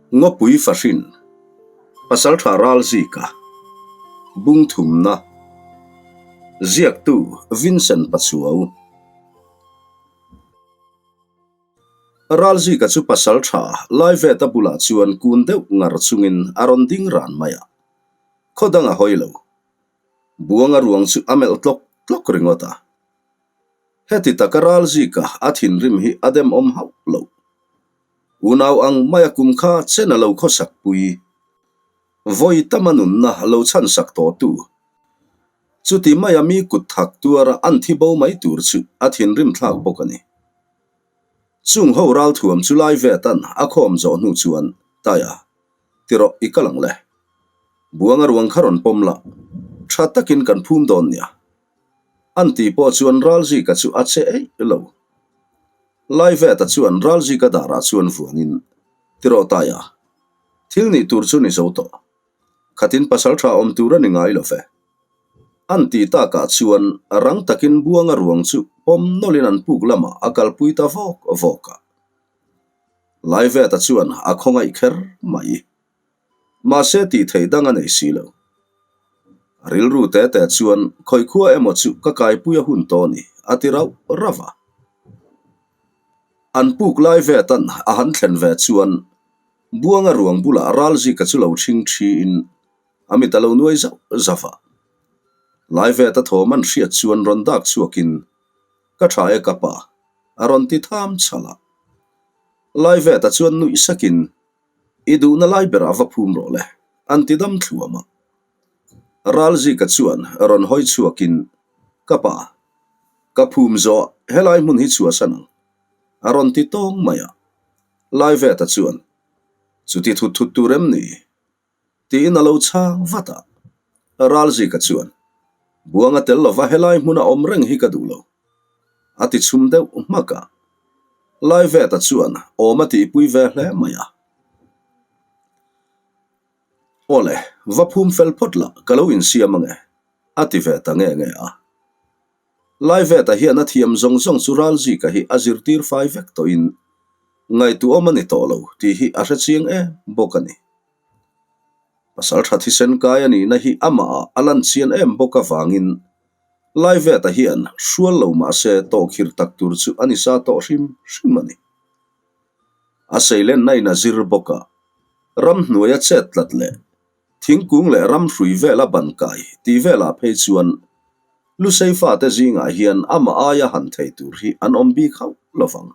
Ngawpui Fahrin, Pasaltha Ralzika, Bungthumna, Ziaktu Vincent Pachuau. Ralzika chu Pasaltha Laiveta bulah chuan kun deuh ngar chungin a rawn ding ran mai a, khaw dang a hawi lo. Buanga ruang chu a melh tlawk tlawk ringawt a. Heti taka Ralzika a thinrim hi a demawm hauh lo. Unau ang maia kum kha chen a lo khawsak pui. Vawi tama nunna lo chhansak tawh tu. Chuti maia mi kut thak tuara an thi bo mai tur chu a thinrim thlak bawk a ni. Chung ho ralthuam chu lai ve tan a khawm zawh hnu chuan Taia, ti rawh i kal ang le. Buanga ruang kha rawn pawm la, tha takin kan phum dawn nia. An tih pawh chuan Ralzika chu a che eih lo. Laiveta chuan Ralzika darah chuan vuanin, Ti rawh Taia, thil nih tur chu ni zo tawh. Khatin pasal tha awm tur a ni ngai lo ve. An tih takah chuan rang takin Buanga ruang chu pawm nawlhin an puk lamah a kalpui ta vawk vawk a. Laiveta chuan a khawngaih kher mai. Mahse tih theih dang a nei si lo. A rilru te te chuan khawi khua emaw chu ka kaipui a hun tawh a ni, a ti rauh rauh a. An puk lai ve tan a han thlen ve chuan Buanga ruang bulah Ralzika chu lo thing thiin a mit a lo nuai zauh zauh a. Laiveta thawm an hriat chuan rawn dak chhuakin, Ka tha e ka pa, a rawn ti tham chhalh a. Laiveta chuan nuih sakin, I duhna lai berah va phum rawh le, an ti dam thluam a. Ralzika chuan rawn hawi chhuakin, Ka pa, ka phum zawh helai hmun hi chhuahsan ang, a rawn ti tawng mai a. Laiveta chuan, Chuti thut thut tur em ni? Tiin a lo chhang vat a. Ralzika chuan, Buanga tel lova helai hmuna awm reng hi ka duh lo, a ti chhum deuh hmak a. Laiveta chuan awm a tihpui ve hle mai a. Awle, va phum fel phawt la, ka lo insiam ange, a ti ve ta nge nge a. Laiveta hian a thiam zawng zawng chu Ralzika hi a zirtir fai vek tawhin ngaihtuahawm a ni tawh lo tih hi a hrechiang em bawk a ni. Pasal tha thisen kai a nihna hi amahah a lan chian em bawk avangin Laiveta hian hrual lo mahse tawhkhir tak tur chu a ni sa tawh hrim hrim a ni. A seilenna in a zir bawk a, ramhnuaia chet tlat leh Thingkung leh ram hrui vela ban kai tih velah phei chuan Lusei fate zingah hian amah aia han thei tur hi an awm bik hauh lo vang.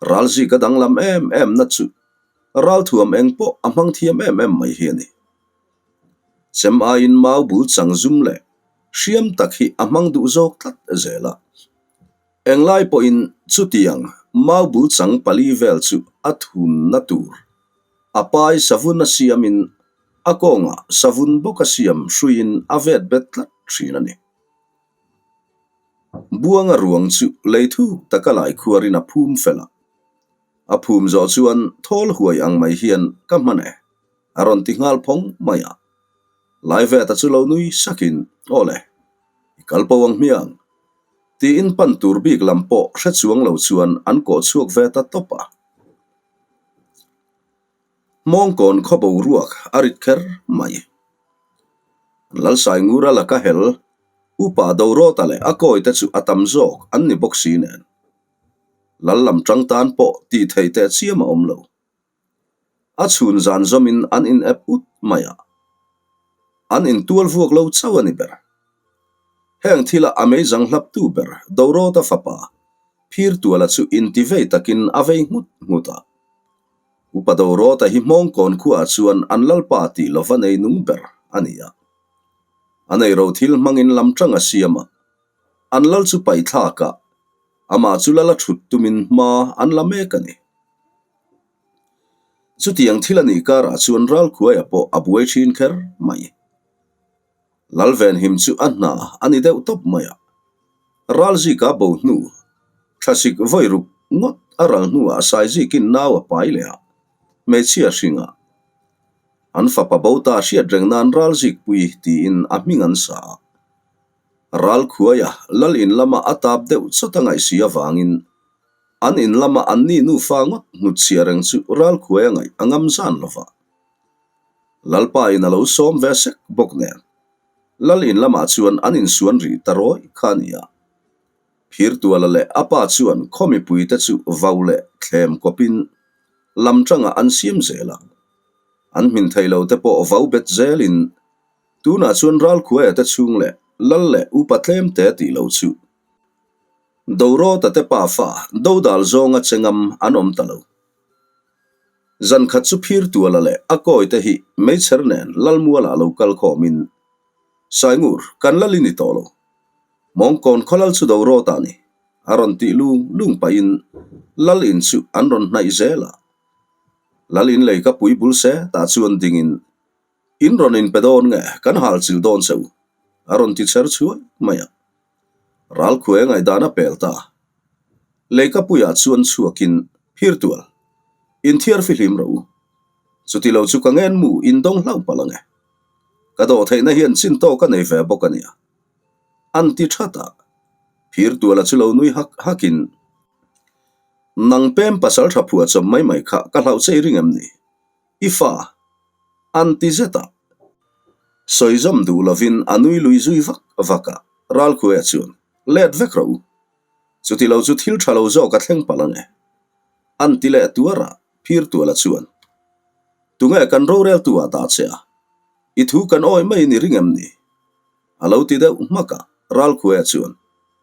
Ralzika danglam em em na chu ralthuam eng pawh a hmang thiam em em mai hi a ni. Chem aiin mau bul chang zum leh hriam tak hi a hmang duh zawk tlat zel a. Englai pawhin chutiang mau bul chang pali vel chu a thunna tur A pai savun a siamin a kawngah savun bawk a siam hruiin a vet bet tlat thin a ni. Buanga ruang chu lei thuk taka lai khuarin a phum fel a. A phum zawh chuan thawl huai ang mai hian ka hman e, a rawn ti nghal phawng mai a. Laiveta chu lo nui sakin, Aw le, i kal po ang hmiang, tiin pan tur bik lam pawh hre chuang lo chuan an kawh chhuak ve ta tawp a. Hmawngkawn khaw boruak a rit kher mai. Lalsaingura laka hel, Upa Dorawta leh a kawite chu a tam zawk an ni bawk si nen. Lal lam tang tan pawh tih theih teh chiam a awm lo. A chhun zan zawmin an in ep ut mai a. An intual vuak lo chauh a ni ber. Heng thila a meizang hlaptu ber Dorawta fapa Phirtuala chu intivei takin a vei nghut nghut a. Upa Dorawta hi Hmawngkawn khuaah chuan an lalpa tih lova nei nung ber a ni a. A nei ro thil hmangin lam tang a siam a. An lal chu paithlak a, amah chu lal a thut tumin hma an la mek a ni. Chutiang thil a nih karah chuan Ralkhuaia pawh a buai thin kher mai. Lalvenhim chu a hna a ni deuh tawp mai a. Ralzika bo hnu, thlasik vawi ruk ngawt a ral hnuah Saizikin nau a pai leh a, hmeichhia hringa an fapa bo ta hriat reng nan Ralzikpui tiin a hming an sa a. Ralkhuaia lal in lama a tap deuh chawt a ngaihsi avangin. An in lama an ni nufa ngawt hnutchhiah reng chu ralkhuai a ngaih a ngam zan lo va. Lalpa in a lo sawm ve sek bawk nen, Lal in lamah chuan an insuan rih ta rawih kha a ni a. Phirtuala leh a pa chuan khaw mipuite chu vau leh thlem kawpin lam tangah an siam zel a. An hmin thei lo te pawh vau bet zelin tunah chuan Ralkhuaia te chhung leh Lal leh upa tlem te tih lo chu Dorawta te pafa dodal zawnga che ngam an awm ta lo. Zan khat chu Phirtuala leh a kawite hi meichher nen Lalmualah lo kal khawmin, Saingur, kan lal i ni tawh lo. Mawngkawn khawlal chu Dorawta a ni, a rawn tih lung lung pahin Lal in chu an rawn hnaih zel a. Lal in lei ka pui bul se tah chuan dingin, In rawn inpe dawn nge, kan hal chil dawn che u, a rawn ti chher chhuai mai a. Ralkhuai a ngaihdan a pel ta. Leikapuiah chuan chhuakin Phirtual, inthiar fihlim rawh u. Chuti lo chu ka ngen mu indawng hlauh palh ang e. Ka dawh theihna hian chin tawk a nei ve bawk a nia. An ti that a. Phirtuala chu lo nui hak hakin, Nang pem pasal tha phuah chawp mai mai kha ka hlauh che i ring em ni? I fa an ti zet a. Sawi zawm duh lovin a nui lui zui vak vak a, Ralkhuaia chuan, Let vek rawh u. Chuti lo chu thil tha lo zawk a thleng palh ang e. An ti leh tuar a, Phirtuala chuan, Tunge kan roreltu ah dah che a? I thu kan awi maiin i ring em ni? A lo ti deuh hmak a, Ralkhuaia chuan,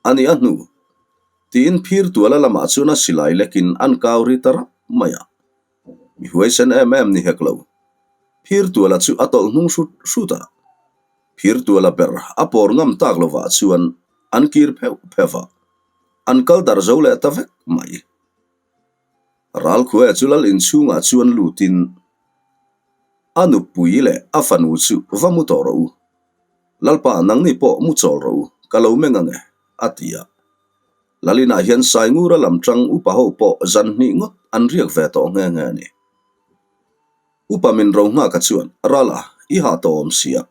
A ni a hnu. Tiin Phirtuala lamah chuan a silai lekin an kau ri ta rap mai a. Mi huaisen em em ni hek lo. Phirtuala chu a tawlh hnung hrut hrut a. Phirtuala ber a pawr ngam tak lovah chuan an kir pheuh pheuh a, an kal darh zo leh ta vek mai. Ralkhuaia chu lal inchhungah chuan lutin a nupui leh a fanu chu va mu tawh rawh u. Lalpa nangni pawh mu chawl rawh u, ka lo meng ang e, a ti a. Lalinah hian Saingura lam tang upa ho pawh zan hnih ngawt an riak ve tawh nghe nghe a ni. Upa min ro nghaka chuan, Rala, i hah tawh awm sia.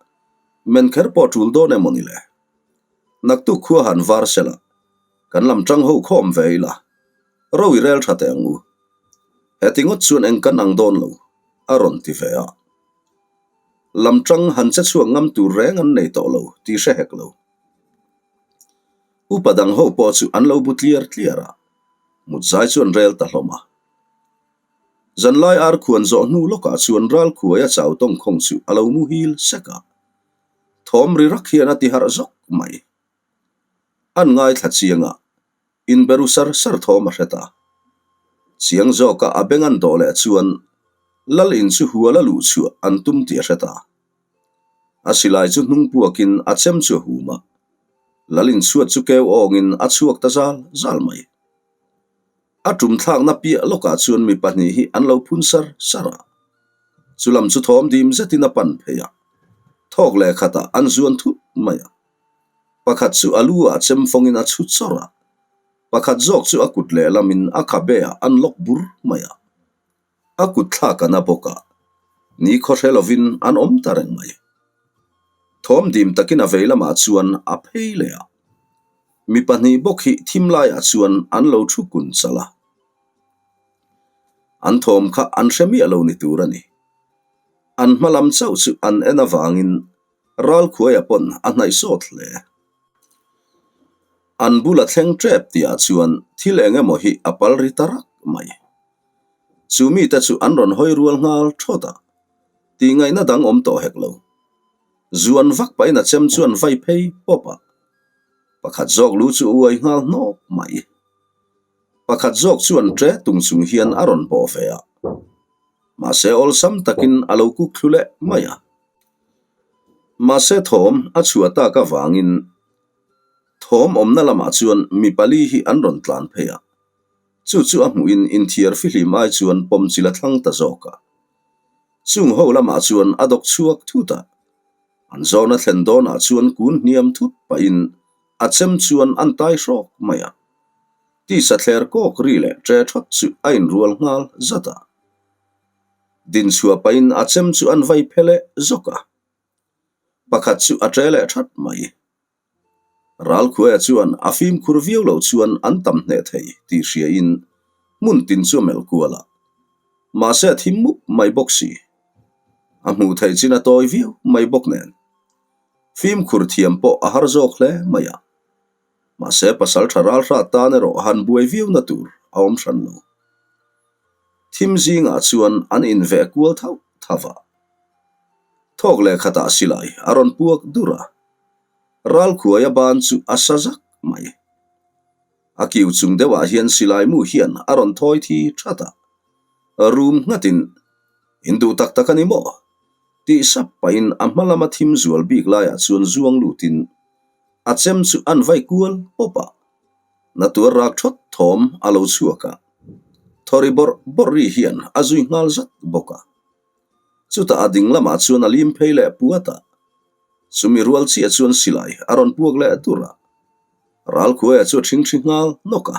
Men kher pawh tul dawn emaw ni le? Naktuk khua han var sela, kan lam tang ho khawm ve ila, ro i rel tha teh ang u. Heti ngawt chuan eng kan ang dawn lo, a rawn ti ve a. Lam tang han che chhuak ngam tur reng an nei tawh lo tih hre hek lo. Upa dang ho pawh chu an lo bu tliar tliar a, mut zai chu an rel ta hlawm a. Zanlai ar khuan zawh hnu lawkah chuan ral khuai a chau tawng khawng chu a lo muhil sek a, thawm ri rak hian a ti harh zawk mai. An ngaithla chiang a, inberu sar sar thawm a hre ta. Chiang zawka a beng an dawh leh chuan Lal in chu hual a luh chhuah an tum tih a hre ta. A silai chu hnung puakin a chem chu a hum a, Lal inchhuat chu keu awngin a chhuak ta zal zal mai. A tum thlakna piah lawkah chuan mi pahnih hi an lo phun sar sar a, chu lam chu thawm dim zetin a pan phei a, thawk leh khatah an zuan thut mai a. Pakhat chu a lu ah chem fawngin a chhu chawrh a, pakhat zawk chu a kut lehlamin a khabe ah an lawk bur mai a. A kut thlak a na bawk a, ni khaw hre lovin an awm ta reng mai. Thawm dim takin a vei lamah chuan a phei leh a, mi pahnih bawk hi thim laiah chuan an lo thu kun chalh a. An thawm kha an hre miah lo ni tur a ni. An hma lam chauh chu an en avangin Ralkhuaia pawn a hnaih sawt hle. An bula thleng tep tihah chuan thil eng emaw hi a pal ri ta rak mai. Chu mite chu an rawn hawi rual nghal thawt a, tih ngaihna dang awm tawh hek lo. Zuan vak pahin a chem chuan vai phei pawp a, pakhat zawk lu chu a uai nghal hnawk mai. Pakhat zawk chuan ṭe tung chung hian a rawn bawh ve a, mahse awlsam takin a lo kuk thlu leh mai a. Mahse thawm a chhuah tak avangin thawm awmna lamah chuan mi pali hi an rawn tlan phei a. Chu chu a hmuhin inthiar fihlim ai chuan pawm chil a thlang ta zawk a. Chung ho lamah chuan a dawk chhuak thut a, an zawhna thlen dawnah chuan kun hniam thut pahin a chem chuan an tai hrawk mai a. Tisa thler kawk ri leh ṭe ṭhawt chu a inrual nghal zat a. Dinchhuah pahin a chem chu an vai phe leh zawk a. Pakhat chu a ṭe leh ṭhat mai. Ralkhuaia chuan a fimkhur viau loh chuan an tam hneh thei tih hriain. Hmun tin chu a melh kual a, mahse a thim mup mai bawk si. A hmuh theih chin a tawi viau mai bawk nen. Fimkhur thiam pawh a har zawk hle mai a. Mahse pasal tha ral hrat tan erawh han buai viau na tur a awm hran lo. Thim zingah chuan an inveh kual thauh thauh a. Thawk leh khatah silai a rawn puak dur a. Ralkhuaia ban chu a sa zak mai. A kiu chung deuhah hian silai mu hian a rawn thawi thi that a. Rum nghatin, In duh tak tak a ni maw? tih sap pahin a hma lama thim zual bik laiah chuan zuang lutin a chem chu an vai kual pawp a. Na tuar rak thawt thawm a lo chhuak a. Thawri bawrh bawrh ri hian a zui nghal zat bawk a. Chutah a ding lamah chuan a lim phei leh puat a. Chumi rual chiah chuan silai a rawn puak leh dur a. Ralkhuaia chu a ṭhingṭhi nghal nawk a.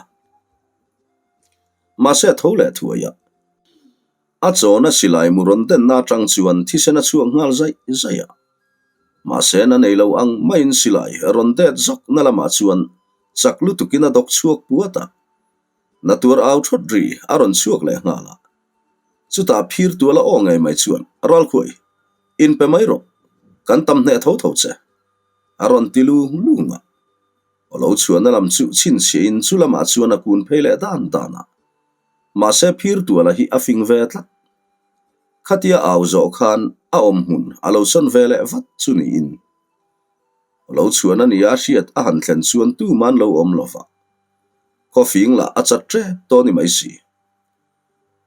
Mahse a tho leh thuai a. A chawna silai mu rawn denna aṭang chuan thisen a chhuak nghal zaih zaih a. Mahse na nei lo ang maiin silai rawn det zawkna lamah chuan chak lutukin a dawk chhuak puat a. Na tuar au thawt ri a rawn chhuak leh nghal a. Chutah phir tuala aw ngei mai chuan, Ralkhuai, inpe mai rawh, kan tam hneh tho tho che, a rawn ti lung lung a. Aw lo chhuahna lam chu chhinchhiahin chu lamah chuan a kun phei leh dan dan a. Mahse phir tuala hi a fing ve tlat. Khatia au zawh khan a awm hmun a lo sawn ve leh vat chu niin. Aw lo chhuahna nia a hriat a han thlen chuan tuman lo awm lo va. Khawfing lah a chat tep tawh ni mai si.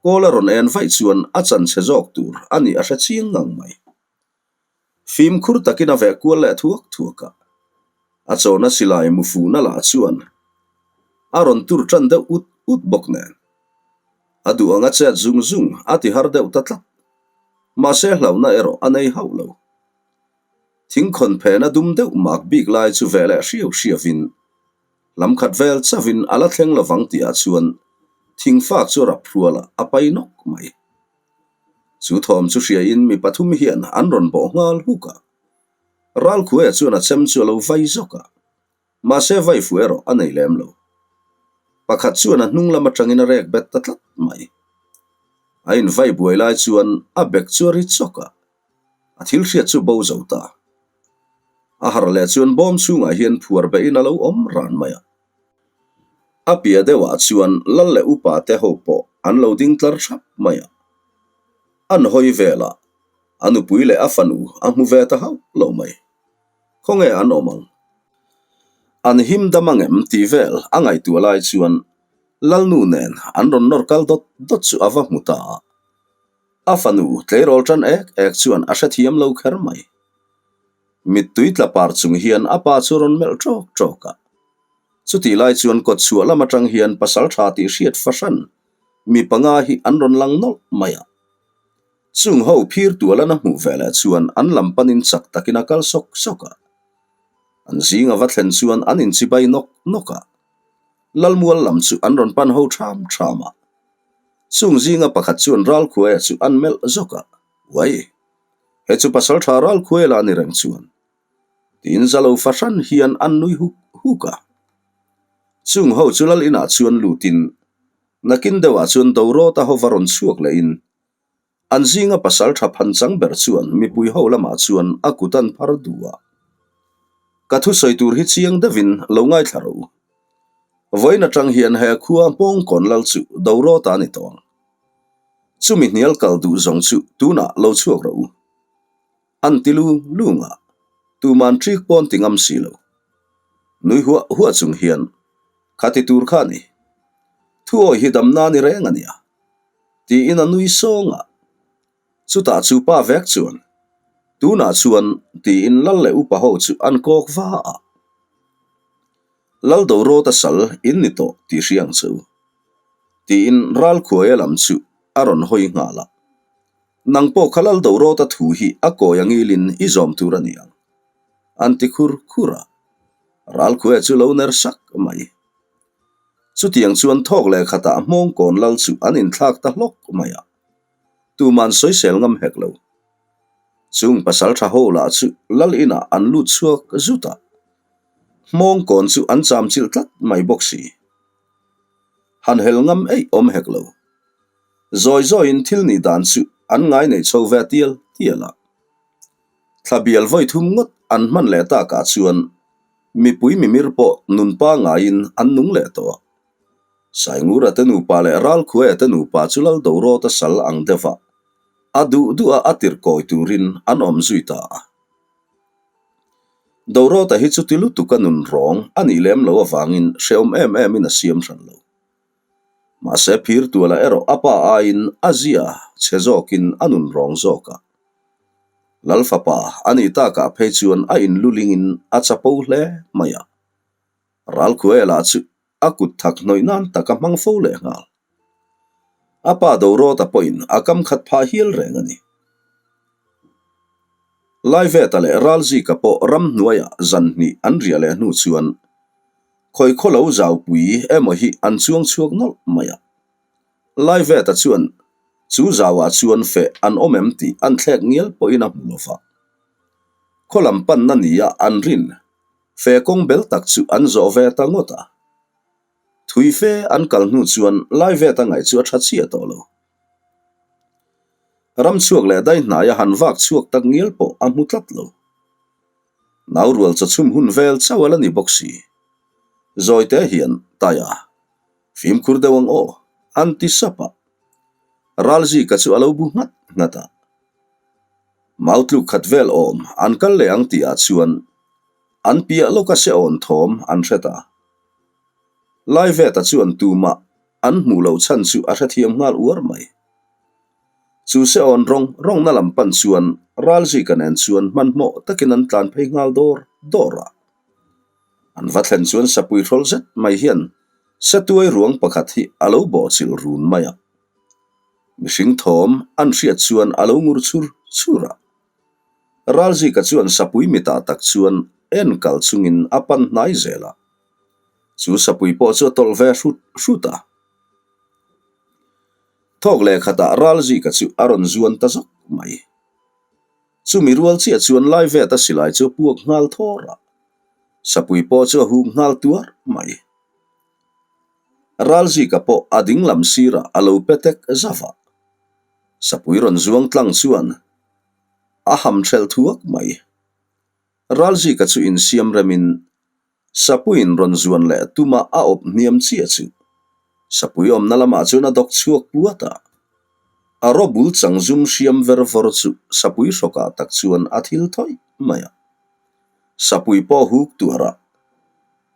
Kawl a rawn en vaih chuan a chan chhe zawk tur a nih a hre chiang ngang mai. Fimkhur takin a veh kual leh thuak thuak a, a chawna silai mu fuhna lah chuan a rawn tur tan deuh ut ut bawk nen. A duh anga chet zung zung a ti har deuh ta tlat. Mahse hlauhna erawh a nei hauh lo. Thingkhawn phena dum deuh mak bik lai chu veh leh hriau hriauin Lam khat vel chauhin a la thleng lovang tihah chuan thingfak chu rap hrualah a pai nawk mai. Chu thawm chu hriain mi pathum hian an rawn bawh nghal huk a. Ralkhuaia chuan a chem chu a lo vai zawk a, mahse vai fu erawh a nei lem lo. Pakhat chuan a hnung lam atangin a rek bet ta tlat mai. A invai buai lai chuan a bek chu a ri chawk a, a thil hriat chu bo zo ta. A harh leh chuan bawm chhungah hian phuar behin a lo awm ran mai a. A piah deuhah chuan lal leh upa te ho pawh an lo ding tlar thap mai a. An hawi velah a nupui leh a fanu a hmu ve ta hauh lo mai. Khawnge an awm ang? An him dam angem tih vel a ngaihtuah lai chuan lalnu nen an rawn nawr kal dawt dawt chu a va hmu ta a. A fanu tleirawl tan ek ek chuan a hrethiam lo kher mai. Mittui tla par chung hian a pa chu rawn melh ṭawk ṭawk a. Chutih lai chuan kawt chhuah lam aṭang hian pasal ṭha tih hriat fahran mi panga hi an rawn lang nawlh mai a. Chung ho phir tualan a hmuh veleh chuan an lam panin chak takin a kal sawk sawk a. An zing a va thlen chuan an inchibai nawk nawk a. Lalmual lam chu an rawn pan ho ṭham ṭham a. Chung zinga pakhat chuan Ralkhuaia chu an melh zawk a, Uai! He chu pasal tha Ralkhuaia lah ni reng chuan. Tiin zalo fahran hian an nui huk huk a. Chung ho chu lal inah chuan lutin nakin deuhah chuan Dorawta hova rawn chhuak lehin An zinga pasal tha phan chang ber chuan mipui ho lamah chuan a kut an phar duh a. Ka thusawi tur hi chiang deuhin lo ngaithla rawh u. Vawiin atang hian he khua Hmawngkawn lal chu Dorawta a ni tawh ang. Chumi hnial kal duh zawng chu tunah lo chhuak rawh u. An ti lung lung a, tuman ṭik pawn ti ngam si lo. Nui huah huah chung hian, Kha ti tur kha a ni. Thuawi hi damna a ni reng a nia. Tiin a nui sawng a. Chutah chu pa vek chuan, Tunah chuan, tiin lal leh upa ho chu an kawk va a. Lal Dorawta sal in ni tawh tih hria ang che u. Tiin Ralkhuaia lam chu a rawn hawi nghal a. Nang pawh kha Lal Dorawta thu hi a kawi a ngilin i zawm tur a ni ang. An ti khur khur a. Ralkhuaia chu lo ner sak mai. Chutiang chuan thawk leh khatah Hmawngkawn lal chu an inthlak ta hlawk mai a, tuman sawisel ngam hek lo. Chung pasal tha ho lah chu lal inah an lut chhuak zut a, Hmawngkawn chu an cham chilh tlat mai bawk si. Han hel ngam eih awm hek lo. Zawi zawiin thil nih dan chu an ngai nei chho ve tial tial a. Thla bial vawi thum ngawt an hman leh takah chuan mipui mimir pawh nun pangaiin an nung leh tawh a. Saingura te nupa leh Ralkhuaia te nupa chu Lal Dorawta sal ang deuh a, a duh duh a a tirh kawi turin an awm zui ta a. Dorawta hi chuti lutuk a nun rawng a nih lem loh avangin hrehawm em emin a siam hran lo. Mahse Phirtuala erawh a pa aiin a zia chhe zawkin a nun rawng zawk a. Lal fapa a nih takah phei chuan a inlulingin a chapo hle mai a. Ralkhuaia lah chu a kut thak hnawih nan tak a hmang fo leh nghal. A pa Dorawta pawhin a kam khat phah hial reng a ni. Laiveta leh Ralzika pawh ramhnuaiah zan hnih an riah leh hnu chuan khawi khaw lo zaupui emaw hi an chuang chhuak nawlh mai a. Laiveta chuan chu zauah chuan feh an awm em tih an thlek ngial pawhin a hmu lo va. Khaw lam panna nia an rin fe kawng bel tak chu an zawh ve ta ngawt a. Thui fe an kal hnu chuan Laiveta ngaih chu a tha chiah tawh lo. Ram chhuak leh dai hnaia han vak chhuak tak ngial pawh a hmu tlat lo. Nau rual chawchhum hun vel chauh a la ni bawk si. Zawite hian Taia, fimkhur deuh ang aw, an ti sap a. Ralzika chu a lo bu nghat nghat a. Mau tluk khat vel awm an kal leh ang tihah chuan an piah lawka se awn thawm an hre ta. Laiveta chuan tumah an hmuh loh chhan chu a hrethiam nghal uar mai. Chu se awn rawng rawngna lam pan chuan Ralzika nen chuan hmanhmawh takin an tlan phei nghal dawr dawr a. An va thlen chuan sapui hrawl zet mai hian setuai ruang pakhat hi a lo bawhchilh run mai a. Mihring thawm an hriat chuan a lo ngur chhur chhur a. Ralzika chuan sapui mitah tak chuan en kal chungin a pan hnai zel a. Chu sapui pawh chu a tawlh ve hrut hrut a. Thawk leh khatah Ralzika chu a rawn zuan ta zawk mai. Chumi rual chiah chuan Laiveta silai chu a puak nghal thawr a. Sapui pawh chu a huk nghal tuar mai. Ralzika pawh a ding lam sirah a lo pe tek zauh a. Sapui rawn zuang tlang chuan a ham hrelh thuak mai. Ralzika chu insiam remin Sapuiin rawn zuan leh tuma a awp hniam chiah chu Sapui awmna lamah chuan a dawk chhuak puat a. A raw bul chang zum hriam ver vawr chu Sapui hrawkah tak chuan a thil thawih mai a. Sapui pawh huk tuar a.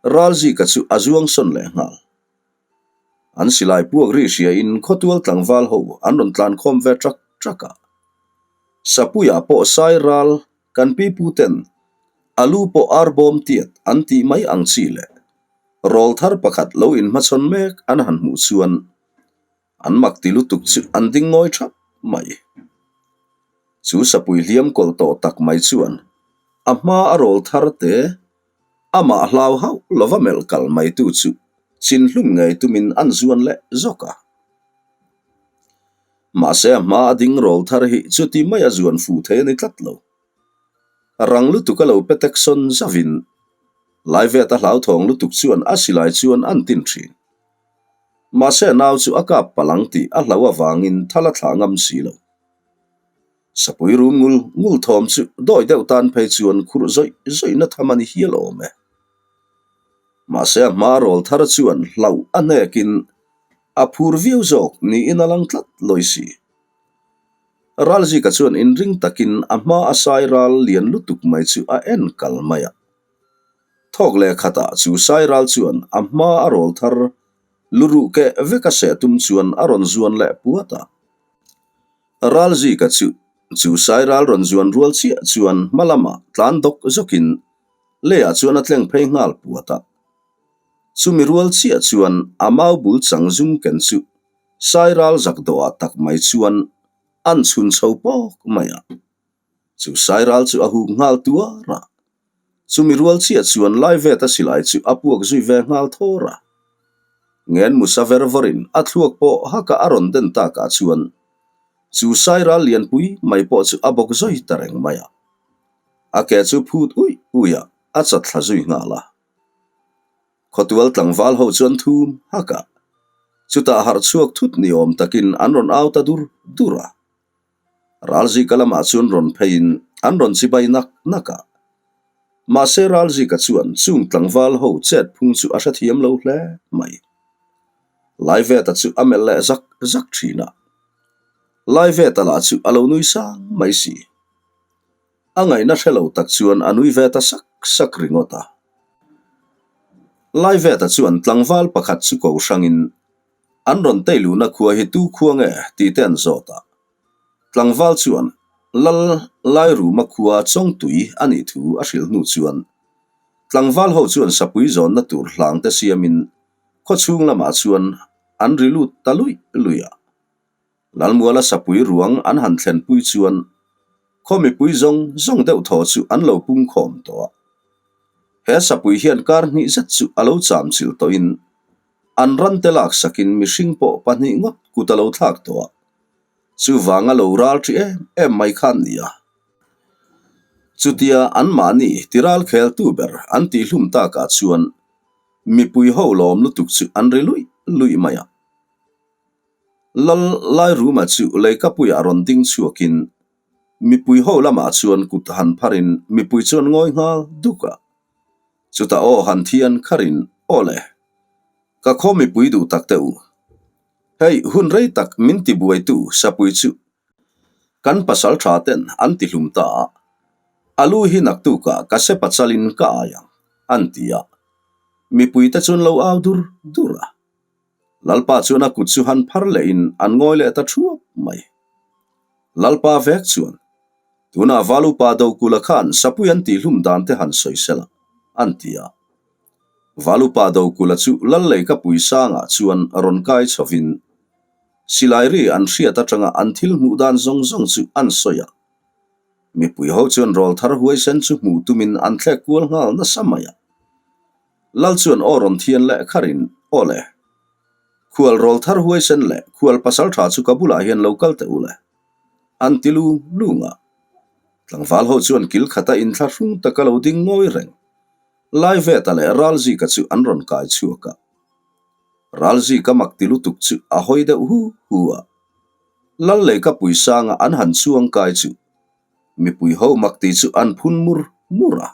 Ralzika chu a zuang sawn leh nghal. An silai puak ri hriain khawtual tlangval ho an rawn tlan khawm ve trak trak a. Sapuiah pawh sai ral kan pipu ten a lu pawh ar bawm tiat an tih mai ang chi leh rawl thar pakhat lo inhmachhawn mek an han hmuh chuan an mak ti lutuk chu an ding ngawi thap mai. Chu sapui hliam kawlh tawh tak mai chuan a hma a rawl thar te Amah hlau hauh lova melh kal mai tu chu chinhlum ngei tumin an zuan leh zawk a. Mahse a hma a ding rawl thar hi chuti mai a zuan fuh thei a ni tlat lo. Rang lutuk a lo pe tek sawn zauhin Laivet a hlauthawng lutuk chuan a silai chuan an tin thin. Mahse a nau chu a kap palh ang tih a hlauh avangin thal a thlah ngam si lo. Sapui rum ngul ngul thawm chu dawi deuh tan phei chuan khurh zawih zawihna tham a ni hial awm e. Mahse a hma rawl thar chuan hlauh a hnekin a phur viau zawk niin a lang tlat lawi si. Ralzika chuan inring takin a hma a sai ral lian lutuk mai chu a en kal mai a. Thawk leh khatah chu sai ral chuan a hma a rawl thar luruh keh vek a seh tum chuan a rawn zuan leh puat a. Ralzika chu chu sai ral rawn zuan rual chiah chuan hma lamah tlan dawk zawkin leiah chuan a tleng phei nghal puat a. Chumi rual chiah chuan a mau bul chang zum ken chu sai ral zak dawhah tak mai chuan an chhun chho pawk mai a. Chu sai ral chu a huk nghal tuar a. Chumi rual chiah chuan Laiveta silai chu a puak zui ve nghal thawr a. Ngen Musa ver vawrin a thluak pawh haka a rawn den takah chuan chu sai ral lianpui mai pawh chu a bawk zui ta reng mai a. A ke chu phut uih uih a, a chat thla zui nghal a. Khawtual tlangval ho chuan thum hak a. Chutah harh chhuak thut ni awm takin an rawn au ta dur dur a. Ralzika lamah chuan rawn pheiin an rawn chibai nak nak a. Mahse Ralzika chuan chung tlangval ho chet phung chu a hrethiam lo hle mai. Laiveta chu a melh leh zak zak thin a. Laiveta lah chu a lo nui sang mai si. A ngaihna hre lo tak chuan a nui ve ta sak sak ringawt a. Laiveta chuan tlangval pakhat chu ko hrangin an rawn tei luhna khua hi tu khua nge tih te an zawt a. Tlangval chuan Lal Lairuma khua Chawngtui a nih thu a hrilh hnu chuan tlangval ho chuan sapui zawnna tur hlang te siamin khawchhung lamah chuan an ri lut ta luih luih a. Lalmuala sapui ruang an han thlenpui chuan khaw mipui zawng zawng deuh thaw chu an lo pung khawm tawh a. He sapui hian kar hnih zet chu a lo cham chilh tawhin an ran te laksakin mihring pawh pahnih ngawt kut a lo thlak tawh a. Chuvanga lo ral ṭi em em mai khan ni a. Chutia anmahni tiral kheltu ber an tihhlum takah chuan mipui ho lawm lutuk chu an ri luih luih mai a. Lal Lairuma chu leikapuiah rawn ding chhuakin mipui ho lamah chuan kut han pharin mipui chuan ngawi nghal duk a. Chutah aw han thian kharin aw le, ka khaw mipui duh tak teh u. Hei hun rei tak min tibuaitu sapui chu kan pasal tha ten an ti hlum ta a, a lu hi naktukah ka sepa chalin ka ai ang, an ti a. Mipui te chuan lo au dur dur a. Lalpa chuan a kut chu han phar lehin an ngawi leh ta thuap mai. Lalpa vek chuan, Tunah Valupa Dokula khan sapui an tihhlum dan te han sawi sela, an ti a. Valupa Dokula chu Lalleika Puisangah chuan rawn kai chhovin, silai ri an hriat atanga an thil hmuh dan zawng zawng chu an sawi a. Mipui ho chuan rawlthar huaisen chu hmuh tumin an thlek kual nghal nasa mai a. Lal chuan aw rawn thian leh kharin, Aw le. Khual rawl thar huaisen leh khual pasal tha chu ka bulah hian lo kal teh u le. An ti lung lung a. Tlangval ho chuan kil khata inthlahrung taka lo ding ngawi reng. Laiveta leh Ralzika chu an rawn kai chhuak a. Ralzika mak ti lutuk chu a hawi deuh hu hu a. Lal lei ka puisanga an han chuang kai chu mipui ho mak ti chu an phun mur mur a.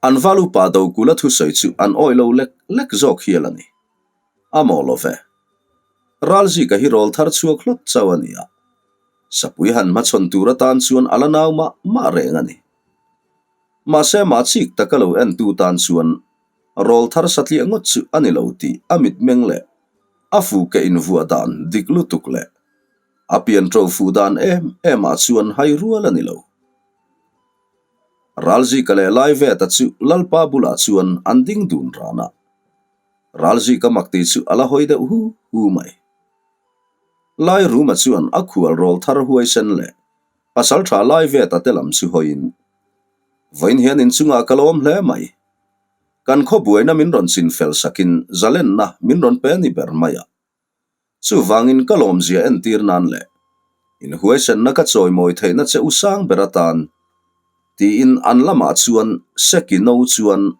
An val upa Dokula thusawi chu an awih lo lek lek zawk hial a ni. A maw lo ve. Ralzika hi rawl thar chhuak hlawt chauh a ni a. Sapui han hmachhawn tur atan chuan a la nau mah mah reng a ni. Mahse mah chik taka lo entu tan chuan rawl thar satliah ngawt chu a ni lo tih a mitmeng leh a fuke invuah dan dik lutuk leh a pian ṭo fuh dan em em ah chuan hai rual a ni lo. Ralzika leh Laiveta chu Lalpa bulah chuan an ding dun ran a. Ralzika makti chu a la hawi deuh hu hu mai. Lairuma chuan a khual rawl thar huaisen leh pasaltha Laiveta te lam chu hawiin, Vawiin hian inchungah ka lawm hle mai. Kan khaw buaina min rawn chin fel sakin zalenna min rawn pe ni ber mai a. Chuvangin ka lawmzia entir nan leh inhuaisenna ka chawimawi theihna che u sang ber atan tiin an lamah chuan Seki no chuan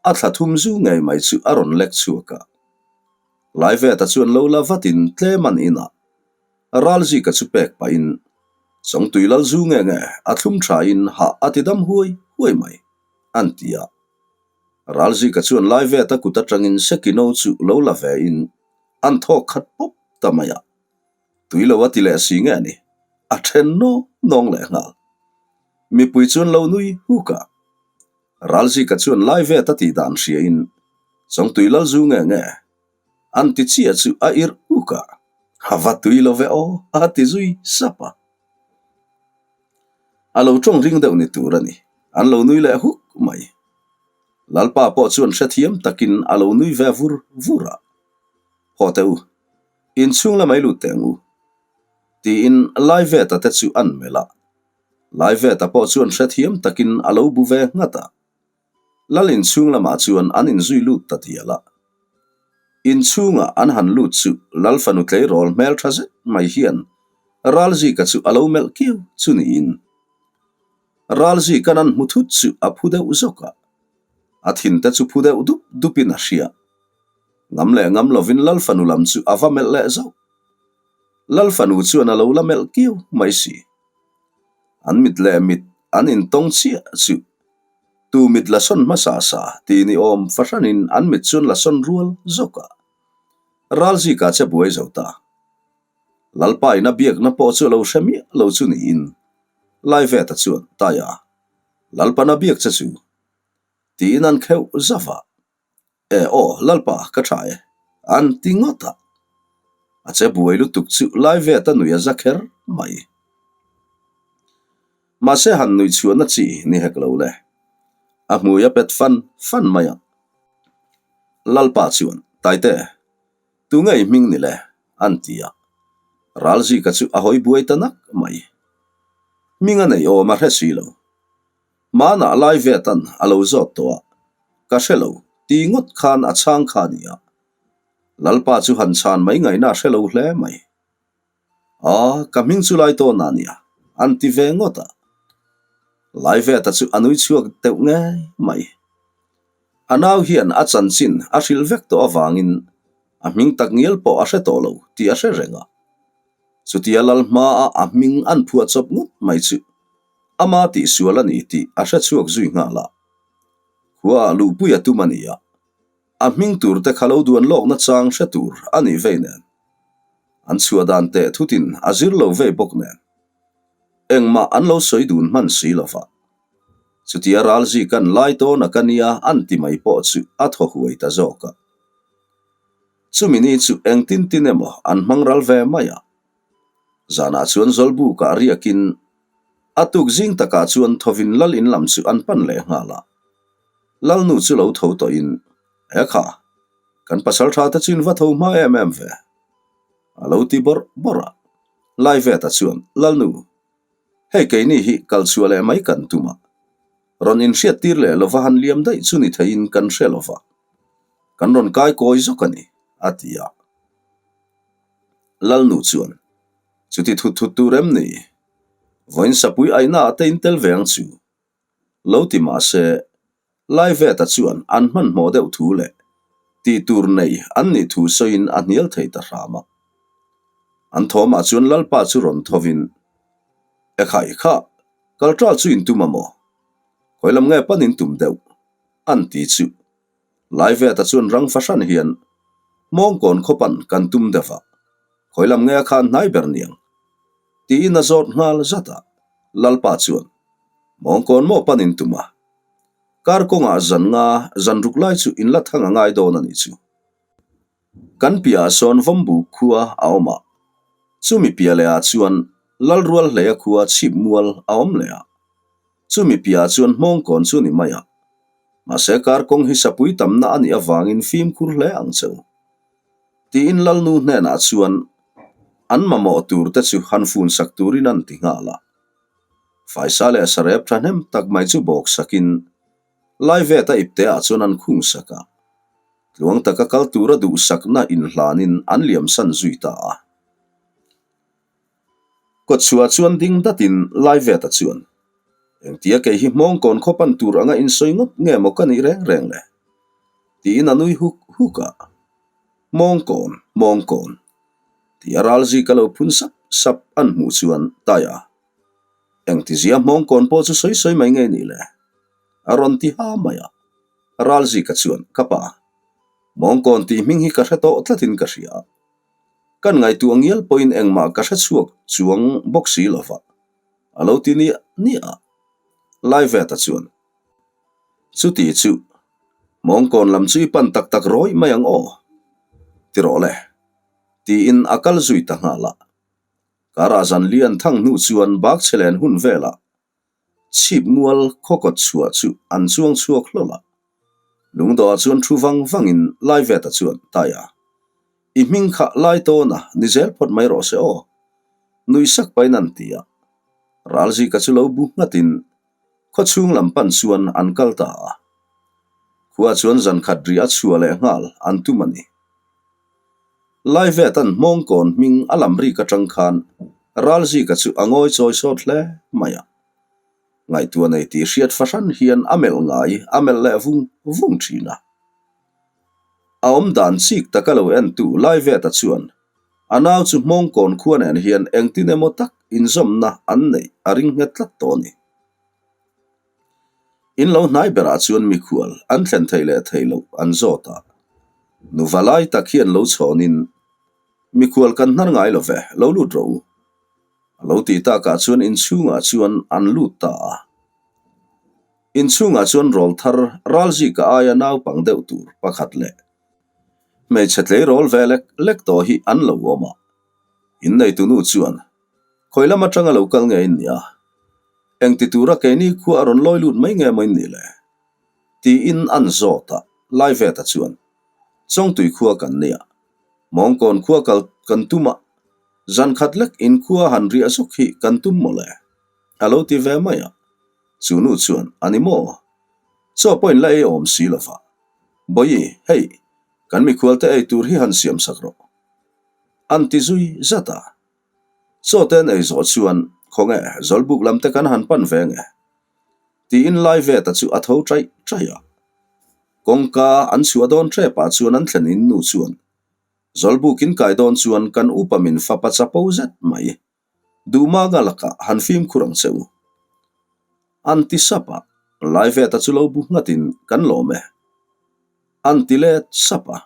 a thla thum zu ngei mai chu a rawn lek chhuak a. Laiveta chuan lo la vatin tlem an inah Ralzika chu pek pahin Chawngtui lal zu nge nge a thlum thain hah a ti dam huai huai mai an ti a. Ralzika chuan Laiveta kut atangin Seki no chu lo la vein an thawk khat pawp ta mai a, tui lo a ti leh si nge ni, a then nawng nawng leh nghal. Mipui chuan lo nui huk a, Ralzika chuan Laiveta tih dan hriain Chawngtui lal zu nge nge an ti chiah chu a irh uk a, a va tui lo ve aw a ti zui sap a. A lo tawng ring deuh ni tur a ni, an lo nui leh huk mai. Lalpa pawh chuan hrethiam takin a lo nui ve vur vur a. Haw teh u, inchhung lamah i lut teh ang u, tiin Laiveta te chu an melh a. Laiveta pawh chuan hrethiam takin a lo bu ve nghat a. Lal inchhung lamah chuan an inzui lut ta dial a. Inchhungah an han lut chu Lal fanu tleirawl hmeltha zet mai hian Ralzika chu a lo melh kiau chu niin Ralzika'n an hmu thut chu a phu deuh zawk a, a thinte chu phu deuh dup dupin a hria. Ngam leh ngam lovin Lal fanu lam chu a va melh leh zauh. Lal fanu chuan a lo la melh kiau mai si. An mit leh mit an intawng chiah chu tu mit la sawn hmasa sa ti ni awm fahranin an mit chuan la sawn rual zawk a. Ralzika che buai zo ta. Lalpa in a biakna pawh chu a lo hre miah lo chu niin Laiveta chuan Taia Lalpan a biak che chu tiin an kheuh zauh a. E aw, Lalpa, ka tha e, an ti ngawt a. A che buai lutuk chu Laiveta nui a za kher mai. Mahse han nui chhuahna chi ni hek lo le. A hmui a pet fan fan mai a. Lalpa chuan, Taite, tu ngei hming ni le? an ti a. Ralzika chu a hawi buai ta nak mai. Hming a nei awm a hre si lo. Hmanah lai vetan a lo zawt tawh a, ka hre lo, ti ngawt khan a chhang kha a ni a. Lalpa chu han chhan mai ngaihna a hre lo hle mai. Aw, ka hming chu lai tawn a nia, an ti ve ngawt a. Lai veta chu a nui chhuak deuh ngei mai. A nau hian a chanchin a hrilh vek tawh avangin a hming tak ngial pawh a hre tawh lo tih a hre reng a. Chutia lal hmaa a hming an phuah chawp ngawt mai chu ama tihsual a ni tih a hre chhuak zui nghal a. Khua luhpui a tum a ni a, a hming tur te kha lo duan lawkna chang hre tur a nih vei nen. An chhuah dan teh thutin a zir lo vei bawk nen. Engmah an lo sawi dun hman si lo va. Chutia ralzi kan lai tawn a ka nia an ti mai pawh chu a thaw huai ta zawk a. Chumi ni chu engtin tin emaw an hmang ral ve mai a. Zanah chuan Zawlbukah riakin a tuk zing takah chuan thovin lal in lam chu an pan leh nghal a. Lalnu chu lo tho tawhin, He kha, kan pasal tha te chu in va tho hma em em ve? A lo ti bawrh bawrh a. Laiveta chuan, Lalnu, hei keini hi kal chhuah leh mai kan tum a. Rawn inhriattir leh lova han liam daih chu ni theiin kan hre lova. Kan rawn kai kawi zawk a ni, a ti a. Lalnu chuan, Chuti thut thut tur em ni? Vawiin sapui aihna ah te in tel ve ang chu. Lo ti mah se, Laiveta chuan an hmanhmawh deuh thu leh tih tur nei an nih thu sawiin a hnial thei ta hram a. An thawmah chuan Lalpa chu rawn thovin, Ekhai kha, kalṭal chu in tum a maw? Khawi lam nge pan in tum deuh? an ti chu. Laiveta chuan rang fahran hian Hmawngkawn khawpan kan tum deuh a, khawi lam nge a khan hnai ber niang? tiin a zawt nghal zat a. Lalpa chuan, Hmawngkawn maw pan in tum a? Kar kawngah zan nga zan ruk lai chu in la thang a ngai dawn a nih chu. Kan piahah sawn Vawmbuk khua a awm a, chumi piah lehah chuan Lalrual hleia khua chhip mual a awm leh a, chumi piahah chuan Hmawngkawn chu ni mai a. Mahse kar kawng hi sapui tamna a nih avangin fimkhur hle ang che u. Tiin Lalnu hnenah chuan an mamawh tur te chu han fun sak turin an ti nghal a. Faisa leh sarep thahnem tak mai chu bawk sakin Laiveta ipteah chuan an khung sak a. Tluang taka kal tura duhsakna inhlanin an liamsan zui ta a. Kawtchhuah chuan ding datin Laiveta chuan, Engtia kei hi hmawngkawn khaw pan tur anga insawi ngawt nge maw ka nih reng reng le? tiin a nui huk huk a. Hmawngkawn, hmawngkawn. Tia ralzi ka lo phun sap sap an hmuh chuan Taia, Engtizia hmawngkawn pawh chu sawi sawi mai nge nih le? A rawn ti ha mai a. Ralzika chuan, Ka pa, hmawngkawn tih hming hi ka hre tawh tlatin ka hria. Kan ngaihtuah ngial pawhin engmah ka hre chhuak chuang bawk si lo va, a lo ti niah niah a. Laiveta chuan, Chuti chu, hmawngkawn lam chu i pan tak tak rawih mai ang aw, ti rawh le, tiin a kal zui ta nghal a. Karah zan lian thang hnu chuan bak chhe len hun velah Chhip mual khawkawt chhuah chu an chuang chhuak hlawlh a. Lungdawhah chuan thu vang vangin Laiveta chuan, Taia, i hming kha lai tawn a, ni zel phawt mai rawh se aw. Nui sak pahin an ti a. Ralzika chu lo bu nghatin khaw chhung lam pan chuan an kal ta a. Khua chuan zan khat ri a chhuah leh nghal an tum a ni. Laivetan hmawngkawn hming a lam rik atang khan Ralzika chu a ngawi chawi sawt hle mai a. Ngaihtuah nei tih hriat fahran hian a melh ngai a melh leh vung vung thin a. A awmdan chik taka lo entu Laiveta chuan a nau chu Hmawngkawn khua nen hian engtin emaw tak inzawmna an neih a ring nghet tlat tawh a ni. In lo hnai berah chuan mikhual an thlen theih leh theih loh an zawt a, nuva lai tak hian lo chhawnin, Mikhual kan hnar ngai lo ve, lo lut rawh u. A lo tih takah chuan inchhungah chuan an lut ta a. Inchhungah chuan rawl thar Ralzika aia naupang deuh tur pakhat leh hmeichhe tleirawl ve lek lek tawh hi an lo awm a. Inneitu nu chuan, Khawi lam atanga lo kal nge in nia? Engti tura keini khua a rawn lawi lut mai nge maw in nih le? Tiin an zawt a, Laiveta chuan, Chawngtui khua kan nia. Mawngkawn khua kal kan tum a, zan khat lek in khua han riah zawk hi kan tum maw le? A lo ti ve mai a. Chu nu chuan, A ni maw? Chaw pawh in la ei awm si lova. Bawihi, hei, kan mikhualte ei tur hi han siam sak rawh. An ti zui zat a. Chaw te an ei zawh chuan, Khawnge, Zawlbuk lam te kan han pan ve nge? Tiin Laiveta chu a tho chaih chaih a. Kawngka an chhuah dawn ṭepah chuan an thlen in nu chuan, Zawlbuk in kai dawn chuan kan upa min fapa chapo zet mai. Duhmanga lakah han fimkhur ang che u. An ti sap a, Laiveta chu lo bu nghatin kan lawm e. An ti let sap a.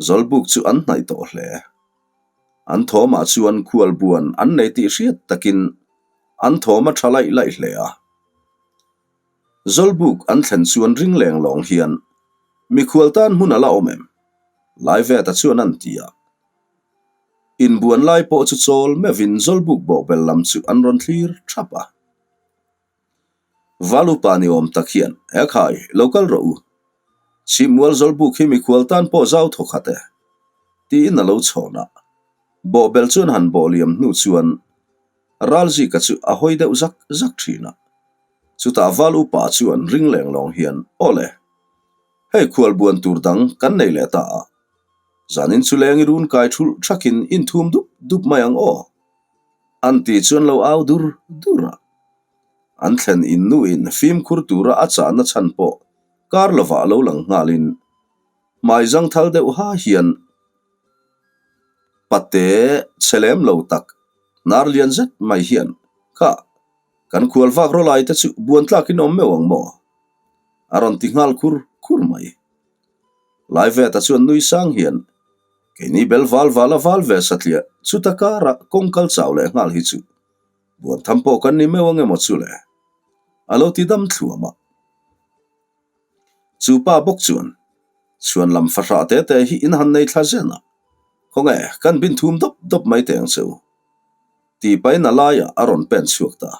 Zawlbuk chu an hnaih tawh hle. An thawmah chuan khualbuan an nei tih hriat takin an thawm a tha laih laih hle a. Zawlbuk an thlen chuan ring leng lawng hian mikhual tan hmun a la awm em? Laiveta chuan an ti a. Inbuan lai pawh chu chawl meuhin Zawlbuk bawhbel lam chu an rawn thlir thap a. Valupa ni awm tak hian, He khai, lo kal rawh u. Chhipmual Zawlbuk hi mikhual tan pawh zau thaw khat e, tiin a lo chhawn a. Bawhbel chuan han bawh liam hnu chuan Ralzika chu a hawi deuh zak zak thin a. Chutah Valupa chuan ring leng lawng hian, Aw le, hei khualbuan tur dang kan nei leh ta a. Zanin chu leng i run kai thulh thakin inthum dup dup mai ang aw. An ti chuan lo au dur dur a. An thlen in nuin fimkhur tura a chahna chhan pawh kar lovah lo lang nghalin hmai zangthal deuh ha hian pate chhe lem lo tak hnar lian zet mai hian kha kan khual vak rawlai te chu buan tlakin awm meuh ang maw? A rawn ti nghal khur khur mai. Laiveta chuan nui sang hian keini bel val val a val ve satliah chuta karah kawng kal chau leh nghal hi chu buan tham pawh kan ni meuh ang emaw chu le? A lo ti dam thluam a. Chu pa bawk chuan chhuan lam fahrah te te hi in han nei thla zen a, khawnge kan bin thum dawp dawp mai teh ang che u tih pahin a laiah a rawn pen chhuak ta.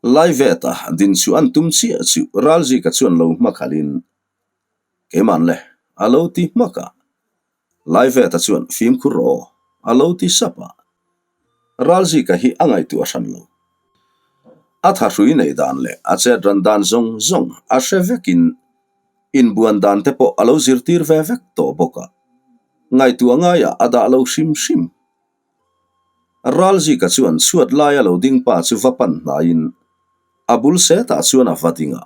Laiveta din chu an tum chiah chu Ralzika chuan lo hmakhalhin, Keiman le, a lo ti hmak a. Laiveta chuan fimkhur rawh aw, a lo ti sap a. Ralzika hi a ngaihtuah hran lo. A thahrui nei dan leh a chet ran dan zawng zawng a hre vekin inbuan dan te pawh a lo zirtir ve vek tawh bawk a. Ngaihtuah ngaiah a dah lo hrim hrim. Ralzika chuan chhuat laia lo ding pa chu va pan hnaiin a bul setah chuan a va ding a.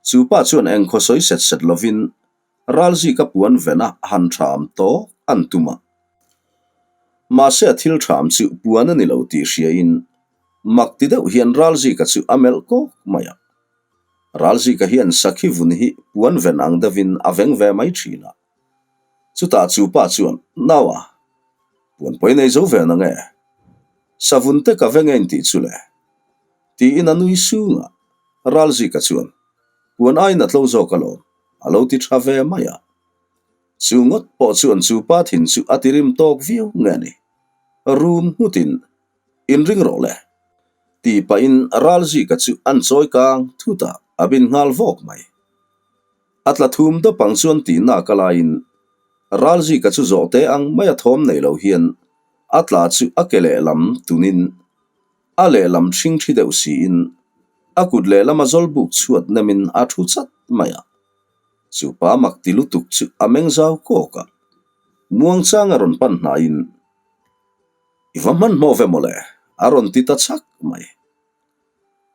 Chu pa chuan engkhaw sawi set set lovin Ralzika puan vena han ṭham tawk an tum a. Mahse a thil ṭham chu puan a ni lo tih hriain mak ti deuh hian Ralzika chu a melh kawk mai a. Ralzika hian sakhi vun hi puan ven ang deuhin a veng ve mai ṭhin a. Chutah chu pa chuan, Naua, puan pawi nei zo ve na nge? Savun te ka ve nge in tih chu le? Tiin a nui sung a. Ralzika chuan, Puan aiin a tlo zawk alawm, a lo ti tha ve mai a. Chu ngawt pawh chuan chu pa thin chu a ti rim tawk viau nge ni? Rum nghutin, Inring rawh le, tih pahin Ralzika chu an chawi kang thut a, a bin nghal vawk mai. A tla thum dawp ang chuan tih nak a laiin Ralzika chu zawh te ang mai a thawm nei lo hian a tla chu a ke lehlam tunin a lehlam ṭhing ṭhi deuh siin a kut lehlama zawlbuk chhuat nemin a ṭhu chat mai a. Chu pa mak ti lutuk chu a meng zau kawk a, muangchang a rawn pan hnaiin, I va hmanhmawh ve mawle, a rawn ti ta chak mai.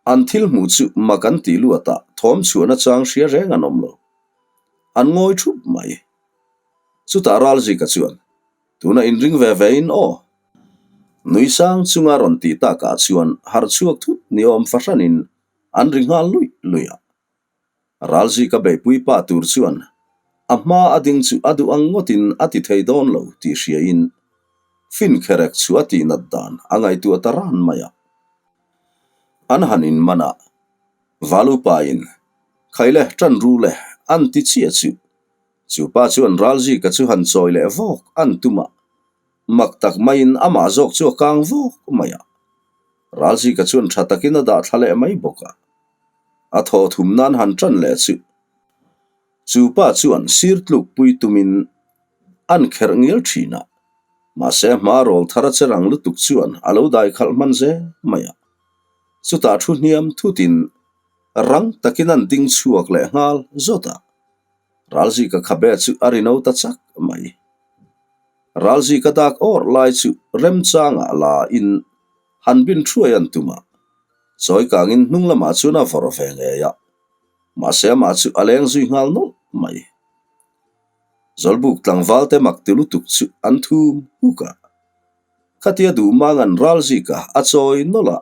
An thil hmuh chu mak an tih luatah thawm chhuahna chang hria reng an awm lo. An ngawi thup mai. Chutah Ralzika chuan, Tuna inring ve ve in aw. Nui sang chunga rawn tih takah chuan harh chhuak thut ni awm fahranin an ri nghal luih luih a. Ralzika beihpui pa tur chuan a hma a ding chu a duh ang ngawtin a ti thei dawn lo tih hriain fin kherek chu a tihnat dan a ngaihtuah ta ran mai a. An han inman a, Valupain, Khaile, ṭan ru le, an ti chiah chu. Chu pa chuan Ralzika chu han chawi leh vawk an tum a, mak tak maiin amah zawk chu a kang vawk mai a. Ralzika chuan tha takin a dah thla leh mai bawk a. A thaw thum nan han tan leh chu. Chu pa chuan sir tluk pui tumin an kherh ngial thin a, mahse a hma rawl thar a che rang lutuk chuan a lo dai khalh hman zel mai a. Chutah thu hniam thutin rang takin an ding chhuak leh nghal zawt a. Ralzika khabe chu a ri no ta chak mai. Ralzika dak awrh lai chu remchangah la in han bin thuai an tum a, chawi kangin hnung lamah chuan a vawrh ve ngei a, mahse amah chu a leng zui nghal nawlh mai. Zawlbuk tlangval te mak ti lutuk chu an thum huk a, khatia duh mang an Ralzika a chawi nawlh a,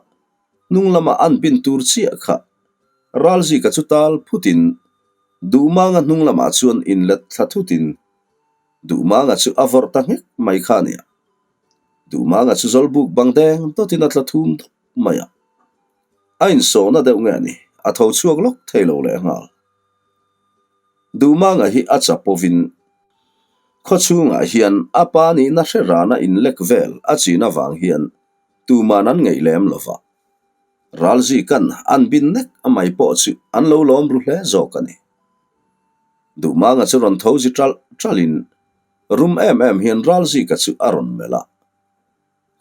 hnung lama an bin tur chiah kha Ralzika chu tal phutin Duhmanga hnung lamah chuan inlet thla thutin Duhmanga chu a vawrh ta nghek mai kha a nia. Duhmanga chu zawlbuk bang deng dawtin a tla thum dawp mai a. A insawhna deuh nge a ni, a tho chhuak lawk thei lo leh nghal. Duhmanga hi a chapovin khaw chhungah hian a pa nihna hre rana inlek vel a chin avang hian tuman an ngeih lem lo va. Ralzikan an bin nek mai pawh chu an lo lawm ru hle zawk a ni. Duhmanga chu rawn tho zi ṭalh ṭalhin rum em em hian Ralzika chu a rawn melh a.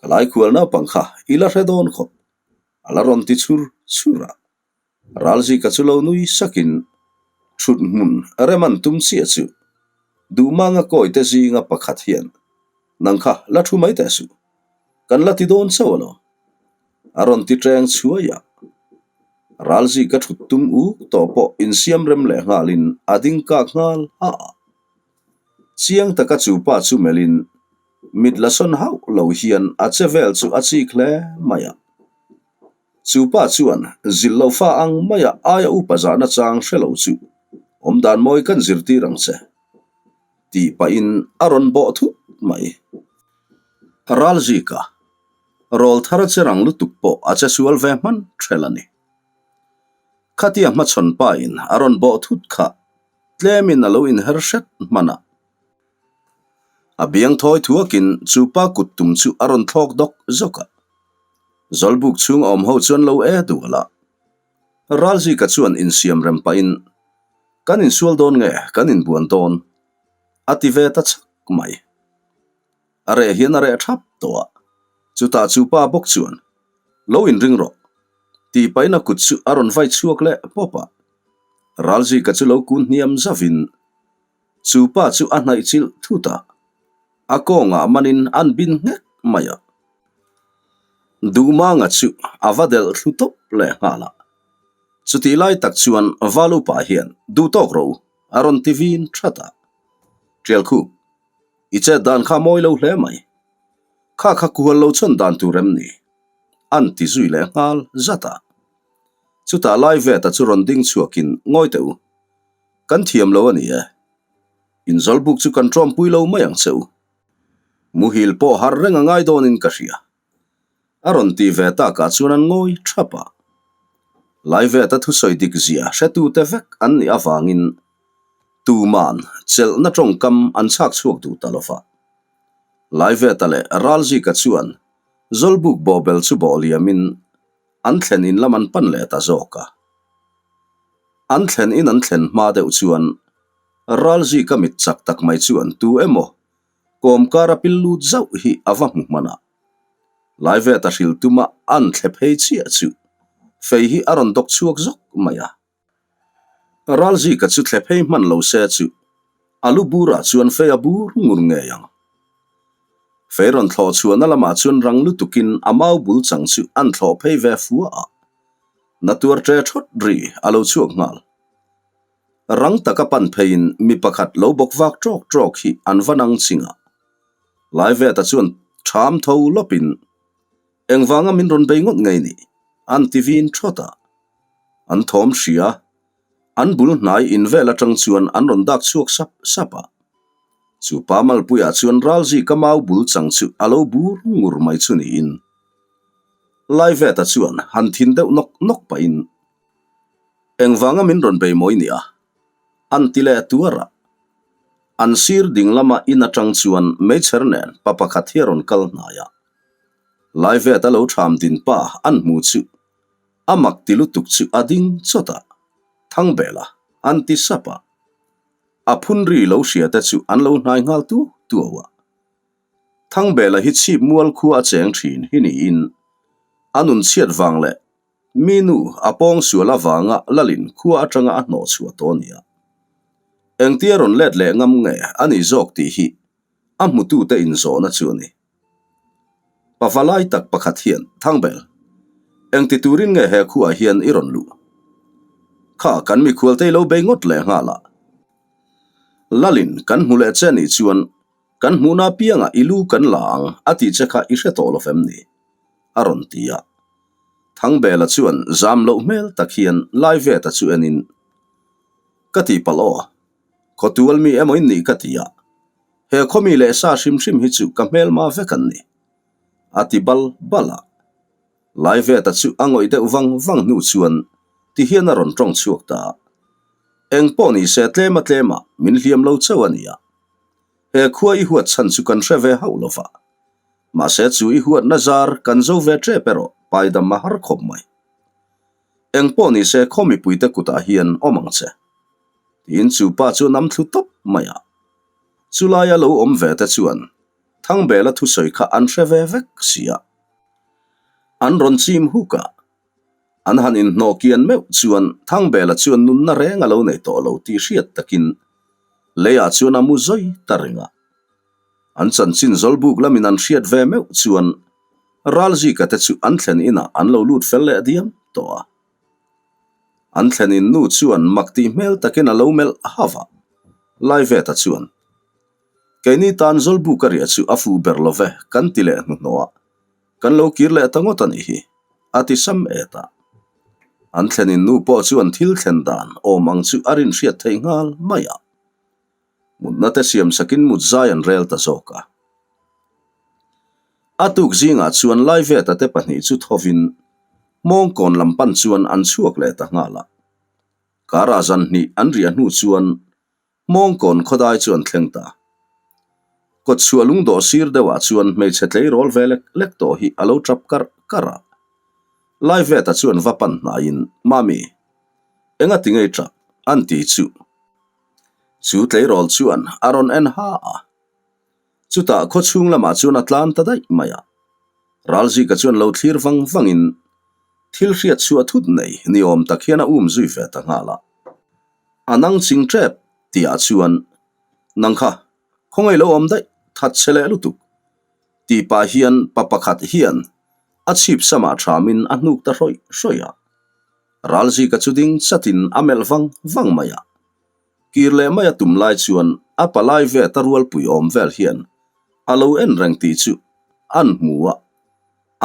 Ka laikhual naupang kha i la hre dawn khawp, a la rawn ti chhur chhur a. Ralzika chu lo nui sakin thut hmun rem an tum chiah chu Duhmanga kawite zinga pakhat hian, Nang kha la thu mai teh suh, kan la ti dawn chauh alawm. A rawn ti ṭeng chhuai a. Ralzika thut tum uk tawh pawh insiam rem leh nghalin a ding kak nghal ha a. Chiang taka chu pa chu melhin mit la sawn hauh lo hian a che vel chu a chik hle mai a. Chu pa chuan zilh lo fa ang maia aia upa zahna chang hre lo chu awmdan mawi kan zirtir ang che tih pahin a rawn bawh thut mai. Ralzika. Rawl thar che rang lutuk pawh a che sual ve hman ṭhel a ni. Khatia hmachhawn pain a rawn bawh thut kha tlemin a lo inher hret hman a. A biang thawi thuakin chu pa kut tum chu a rawn thlawk dawk zawk a. Zawlbuk chhung a awm ho chuan lo e dual a. Ralzika chuan insiam rem pahin, Kan insual dawn nge kan inbuan dawn? a ti ve ta chak mai. A reh hian a reh thap tawh a, chutah chu pa bawk chuan, Lo inring rawh, tih pahin a kut chu a rawn vai chhuak leh pawp a. Ralzika chu lo kun hniam zavin chu pa chu a hnaih chilh thut a, a kawngah manin an bin nghek mai a. Duhmanga chu a va delh thlu tawp leh nghal a. Chutih lai tak chuan Valupa hian, Duh tawk rawh u, a rawn ti vin that a. Ṭialkhup. I chet dan kha mawi lo hle mai. Kha kha kual lo chhawn dan tur em ni? An ti zui leh nghal zat a. Chutah lai veta chu rawn ding chhuakin ngawi teh u. Kan thiam lo a ni e. Inzawlbuk chu kan ṭawmpui lo mai ang che u. Muhil pawh har reng a ngai dawnin ka hria. A rawn tih ve takah chuan an ngawi thap a. Laiveta thusawi dik zia hretute vek an nih avangin tuman chelhna tawngkam an chhak chhuak duh ta lova. Laiveta leh Ralzika chuan Zawlbuk bawhbel chu bawh liamin an thlen in lam an pan leh ta zawk a. An thlen in an thlen hma deuh chuan Ralzika mit chak tak mai chuan tu emaw Kawmkar a pil lut zauh hi a va hmu hman a. Laivet a hril tuma an thle phei chiah chu fei hi a rawn dawk chhuak zawk mai a. Ralzika chu thle phei hman lo se chu a lu burah chuan fei a bur ngur ngei ang. Fei rawn thlawh chhuahna lamah chuan rang lutukin a mau bul chang chu an thlawh phei ve fua a. Na tuar ṭe ṭhawt ri a lo chhuak nghal. Rang taka pan pheiin mi pakhat lo bawk vak ṭawk ṭawk hi an va nang ching a. Laiveta chuan ṭham tho lawpin, Engvanga min rawn bei ngawt ngei ni? an ti vin ṭhawt a. An thawm hria, an bul hnai in vel aṭang chuan an rawn dak chhuak sap sap a. Chu pa malpuiah chuan Ralzika mau bul chang chu a lo bur ngur mai chu niin. Laiveta chuan han thin deuh nawk nawk pahin, Engvanga min rawn bei mawi nia? An ti leh tuar a. An sir ding lama in atang chuan meichher nen pa pakhat hi a rawn kal hnai a. Laiveta lo tham din pa an hmu chu a mak ti lutuk chu a ding chawt a, Thangbela an ti sap a. A phun ri lo hria te chu an lo hnai nghal tuau tuau a. Thangbela hi chhip mual khua a cheng thin hi niin a nun chhiat vang leh Mi nu a pawng sual avanga Lalin khua atanga a hnawh chhuah tawh a nia. Engtia rawn let leh ngam nge a ni zawk tih hi a hmutute inzawhna chu a ni. Pafa lai tak pakhat hian, Thangbel, engti turin nge he khuaah hian i rawn luh? Kha kan mikhualte i lo bei ngawt leh nghal a. Lalin kan hmu leh che nih chuan Kan hmuhna apiangah i lu kan la ang a tih che kha i hre tawh lo fem ni? a rawn ti a. Thangbela chuan zam loh hmel tak hian Laiveta chu enin, Ka tihpalh aw, khawtual mi emaw in nih ka ti a, he khawmi leh sa hrim hrim hi chu ka hmelma vek an ni, a ti bal bal a. Laiveta chu a ngawih deuh vang vang hnu chuan ti hian a rawn tawng chhuak ta a, Engpawh ni se tlema tlema min hliam lo chauh a nia. He khua i huat chhan chu kan hre ve hauh lo va. Mahse chu i huatna zar kan zo ve tep erawh paidam a har khawp mai. Engpawh ni se khaw mipuite kutah hian awm ang che. Tiin chu pa chu a nam thlu tawp mai a. Chulaia lo awm ve te chuan Thangbela thusawi kha an hre ve vek si a. An rawn chim huk a. An han inhnawh kian meuh chuan Thangbela chuan nunna reng a lo nei tawh lo tih hriat takin leiah chuan a mu zawi ta reng a. An chanchin zawlbuk lamin an hriat ve meuh chuan Ralzika te chu an thlen inah an lo lut fel leh diam tawh a. An thlen in nu chuan mak tih hmel takin a lo melh hauh a. Laiveta chuan, Keini tan zawlbuk a riah chu a fuh ber lo ve kan ti leh hnuhnawh a. Kan lo kir leh ta ngawt a nih hi, a ti sam et a. An thlenin nu pawh chuan thil thlen dan awm ang chu a rin hriat theih nghal mai a. Mutna te siam sakin mut zai an rel ta zawk a. A tuk zingah chuan Laiveta te pahnih chu thovin Hmawngkawn lam pan chuan an chhuak leh ta nghal a. Karah zan hnih an riah hnu chuan Hmawngkawn khawdai chu an thleng ta. Kawtchhuah lungdawh sir deuhah chuan hmeichhe tleirawl ve lek lek tawh hi a lo tap karh karh a. Laiveta chuan va pan hnaiin, Mami, enga ti ngei tap? an ti chu. Chu tleirawl chuan a rawn en ha a. Chutah khawchhung lamah chuan a tlan ta daih mai a. Ralzika chuan lo thlir vang vangin thil hriat chhuah thut nei ni awm tak hian a um zui ve ta nghal a. A nang ching tep tihah chuan, Nang kha, khawngaih lo awm daih, that che leh lutuk. Tih pah hian pa pakhat hian a chhip samah thamin a hnuk ta hrawih hrawih a. Ralzika chu ding chatin a melh vang vang mai a. Kir leh mai a tum lai chuan a palai ve ta rualpui awm vel hian a lo en reng tih chu an hmu a,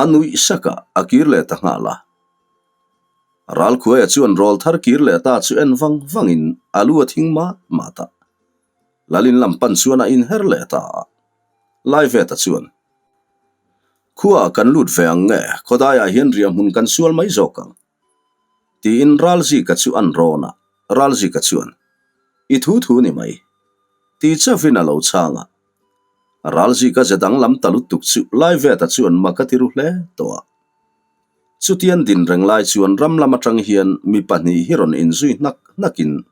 a nuih sak a, a kir leh ta nghal a. Ralkhuaia chuan rawl thar kir leh ta chu en vang vangin a lu a thing mat mat a. Lalin lam pan chuan a inher leh ta a. Laiveta chuan, Khuaah kan lut ve ang nge, khawdaiah hian riahhmun kan sual mai zawk ang. Tiin Ralzika chu an rawn a, Ralzika chuan, I thu thu ni mai. Ti chauhin a lo chhang a. Ralzika ze danglam ta lutuk chu Laiveta chuan mak a ti ru hle tawh a. Chutian din reng lai chuan ram lam atang hian mi pahnih hi rawn inzui hnak hnakin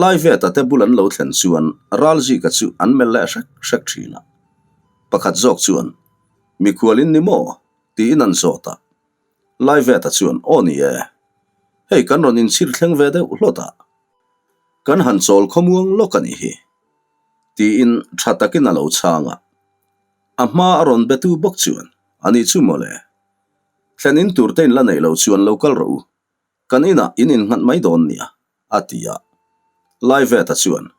Laiveta te bul an lo thlen chuan Ralzika chu an melh leh hrek hrek thin a. Pakhat zawk chuan, Mikhual in ni maw? tiin an zawt a. Laiveta chuan, Aw ni e. Hei kan rawn inchhir thleng ve deuh hlawt a. Kan han chawl khawmuang lawk a nih hi. Tiin tha takin a lo chhang a. A hma a rawn betu bawk chuan, A nih chu mawle. Thlen in tur te in la neih loh chuan lo kal rawh u. Kan inah in innghat mai dawn nia, a ti a. Laiveta chuan,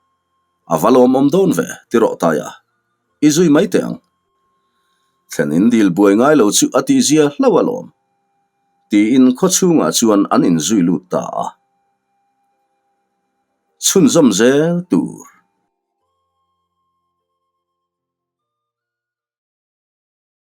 A va lawmawm dawn ve, ti rawh Taia. I zui mai teh ang. Thlen in dil buai ngai lo chu a tihzia hlauh alawm, tiin khaw chhungah chuan an inzui lut ta a. Chhunzawm zel tur.